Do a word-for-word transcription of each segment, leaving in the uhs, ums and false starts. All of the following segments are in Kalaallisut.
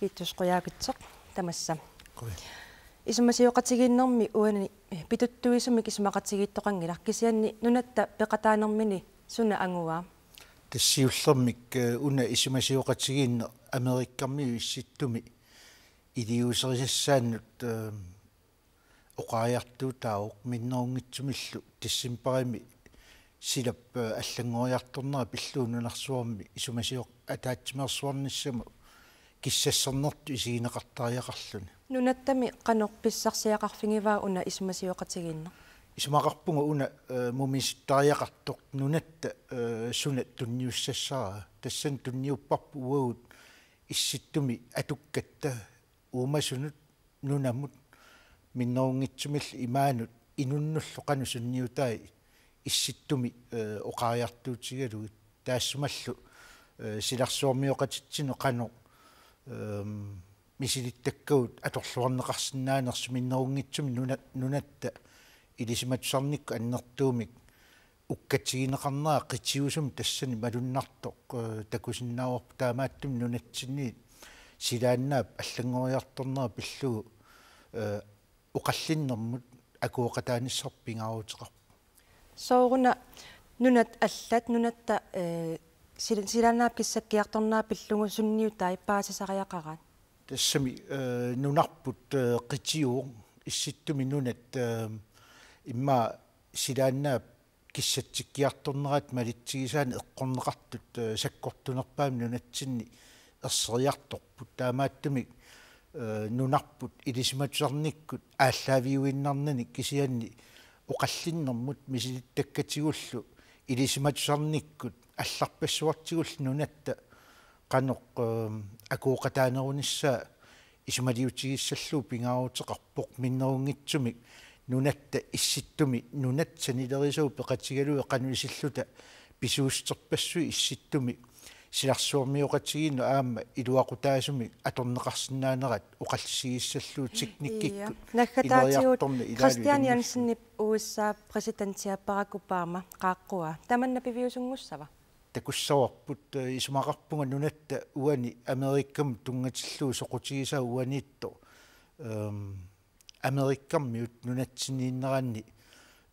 Vittus Qujaukitsoq tamassa. Qujan. Isumasioqatigiinnermi uani pituttuisumik isumaqatigiittoqanngilaq, kisianni nunatta peqataanermini suna anguaa? Tassa siullermik, eh, una isumasioqatigiinneq Amerikamiut Issittumi iliuuserisassaannut, eh, oqariartuutaavoq, minnerunngitsumillu decembarimi silap, eh, allanngoriartornera pillugu nunarsuarmi isumasioq ataatsimeersuarnissamut kissassernertut isigineqartariaqarluni. Nunattami qanoq pissarsiaqarfigivaa una isumasioqatigiinneq? Isumaqarpunga una, eh, mumisittariaqartoq nunatta, eh, suna tunniussassaraa. Tassani tunniupparput uagut Issittumi atukkatta uumasunut nunamut minnerunngitsumillu imaanut inunnullu qanoq sunniutai Issittumi, eh, oqariartuutigalugit. Taassumalu, eh, silarsuarmioqatitsinnut qanoq, ehm, misilittakkagut atorluarneqarsinnaanersut minnerunngitsumik nuna-, nunatta ilisimatusarnikkut annertuumik ukkatigineqarnera qitiusumik tassani malunnartoq, eh, takusinnaavarput, taamaattumik nunatsinniit silaannaap allanngoriartornera pillugu, eh, oqallinnermut akueqataanissarput pingaaruteqarpoq. Sooruna nunat allat nunatta, eh, sil-, silaannaap kissakkiartornera pillugu sunniutai paasisariaqaraat? Tassami, eh, nunarput, eh, qitiuvoq Issittumi nunat, eh, immaqa silaannaap kissatsikkiartornerata malitsigisaanik eqqorneqartut, eh, sakkortunerpaamik nunatsinni erseriartorput. Taamaattumik, eh, nunarput ilisimatusarnikkut aallaaviuinnarnani kisianni oqallinnermut misilittakkatsigullu ilisimatusarnikkut allarpassuartigullu nunatta qanoq, ehm, akueqataanerunissaa isumaliutigissallugu pingaaruteqarpoq. Minnerunngitsumik nunatta Issittumi nunatta sanilerisagut peqatigalugit qanoq isilluta pisuussuterpassuit Issittumi silarsuarmioqatigiinnut aamma iluaqutaasumik atorneqarsinnaanerat oqallisigissallugu teknikkikkut. Ia. Naggataatigut ileriartorneq ilaalu Kristian ilanngussaaq. Jensenip U S A præsidentiaa Barack Obama qaaqquaa tamanna piviusunngussava? Takussavarput, eh, isumaqarpunga nunatta uani Amerikamut tunngatillugu soqutigisaa uaniittoq, ehm, Amerikamiut nunatsinniinneranni,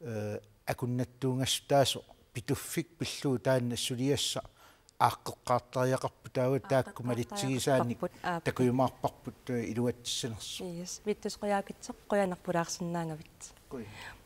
eh, akunnattuungassutaasoq Pituffik pillugu taanna suliassaq aaqqeqqaartariaqarpoq, taava taakku malitsigisaanik Aaqqeqqaartariaqarparput, aap. Takujumaarparput, eh, iluatsissanersoq. Yes, Vittus Qujaukitsoq, qujanaq pulaarsinnaagavit. Qujan.